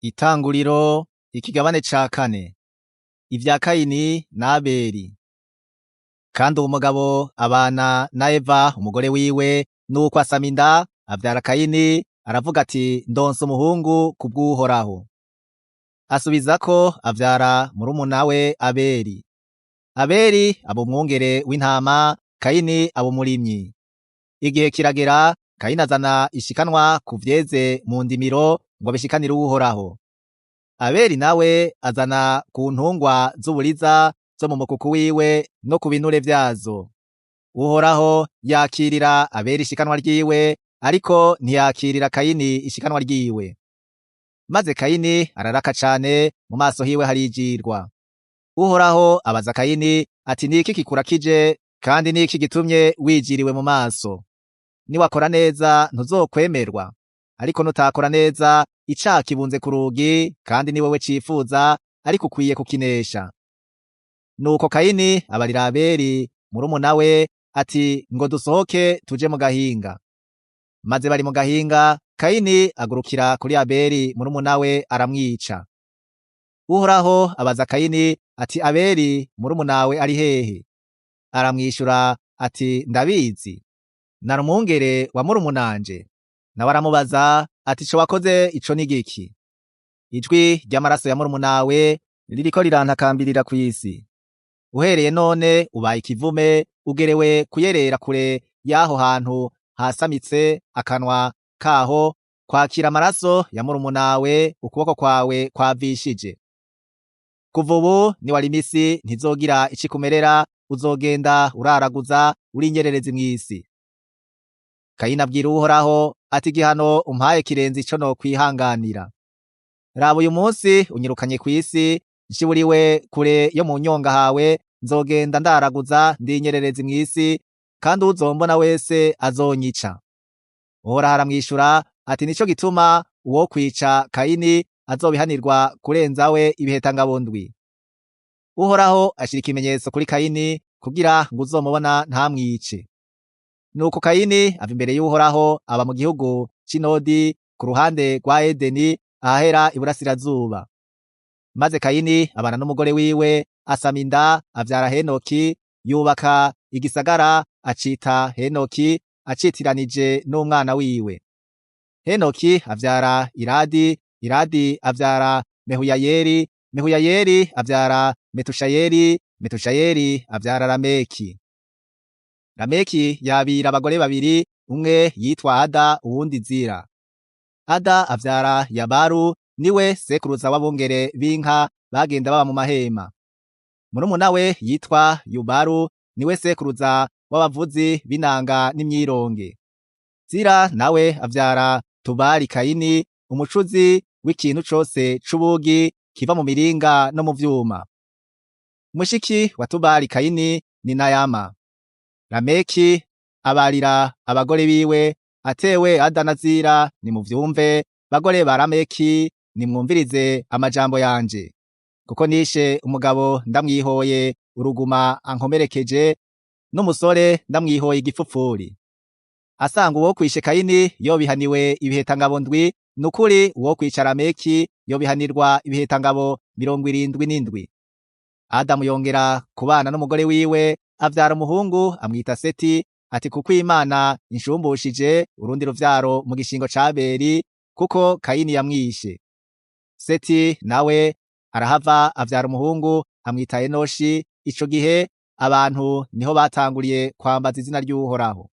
Itanguriro ikigabane ca kane. Ivya Kayini na Abeli. Kandi uwo mugabo abana na Eva umugore wiwe, nuko asama inda avyara Kayini, aravuga ati ndonse umuhungu kubw'Uhoraho. Asubizako avyara murumuna we Abeli. Abeli aba umwungere w'intama, Kayini aba umurimyi. Igihe kiragera Kayini azana ishikanwa ku vyeze mu ndimiro ngo abishikanire Uhoraho. Abeli nawe azana ku ntungwa z'uburiza zo mu mukuku wiwe no ku binure vyazo. Uhoraho yakirira Abeli ishikanwa ryiwe, ariko ntiyakirira Kayini ishikanwa ryiwe. Maze Kayini araraka cane, mu maso hiwe harijirwa. Uhoraho abaza Kayini ati niki kikurakije kandi niki gitumye wijiriwe mu maso? Niwakora neza ntuzokwemerwa, ariko nutakora neza icaha kibunze ku rugi kandi ni wewe cifuza, ariko ukwiye kukinesha. Nuko Kayini abarira Abeli murumuna we ati ngo dusohoke tuje mu gahinga. Maze bari mu gahinga, Kayini agurukira kuri Abeli murumuna we aramwica. Uhoraho abaza Kayini ati Abeli murumunawe ari hehe? Aramwishura ati ndabizi. Nari umwungere wa murumunanje. Nawe aramubaza ati ico wakoze ico ni giki? Ijwi ry'amaraso ya murumunawe ririko rirantakambirira kw'isi. Uhereye none ubaye ikivume, ugerewe kuyerera kure y'aho hantu hasamitse akanwa kaho, kwakira amaraso ya murumunawe ukuboko kwawe kwavishije. Kuva ubu niwarima isi ntizogira ico ikumerera, uzogenda uraraguza uri inyererezi mw'isi. Kayini abwira Uhoraho ati igihano umpaye kirenze ico nokwihanganira. Raba uyu munsi unyirukanye kw'isi, nshiburiwe kure yo mu nyonga hawe, nzogenda ndaraguza ndi inyererezi mw'isi, kandi uwuzombona wese azonyica. Uhoraho aramwishura ati nico gituma uwokwica Kayini azobihanirwa kurenza we ibihetangabo ndwi. Uhoraho ashira ikimenyetso kuri Kayini kugira ngo uzomubona ntamwice. Nuko Kayini ava imbere y'Uhoraho aba mu gihugu c'i Nodi ku ruhande rwa Edeni ahahera iburasirazuba. Maze Kayini abana n'umugore wiwe asama inda avyara Henoki, yubaka igisagara acita Henoki acitiranije n'umwana wiwe. Henoki avyara Iradi, Iradi avyara Mehuyayeli, Mehuyayeli avyara Metushayeli, Metushayeli avyara Lameki. Lameki yabira abagore babiri, umwe yitwa Ada uwundi Zira. Ada avyara Yabaru, niwe sekuruza w'abungere b'inka bagenda baba mu mahema. Murumuna we yitwa Yubaru, niwe sekuruza w'abavuzi b'inanga n'imyironge. Zira nawe avyara Tubali Kayini, umucuzi w'ikintu cose c'ubugi kiva mu miringa no mu vyuma. Mushiki wa Tubali Kayini ni Nayama. Lameki abarira abagore biwe atewe Ada na Zira nimuvyumve, bagore ba Lameki nimwumvirize amajambo yanje, kuko nishe umugabo ndamwihoye uruguma ankomerekeje, n'umusore ndamwihoye igifupfuri. Asanga uwo kwishe Kayini yobihaniwe ibihetangabo ndwi, nukuri uwo kwica Lameki yobihanirwa ibihetangabo 77. Adamu yongera kubana n'umugore wiwe avyara umuhungu amwita Seti, ati kuko Imana inshumbushije urundi ruvyaro mu gishingo ca Abeli, kuko Kayini yamwishe. Seti nawe arahava avyara umuhungu amwita Enoshi. Ico gihe abantu niho batanguriye kwambaza izina ry'Uhoraho.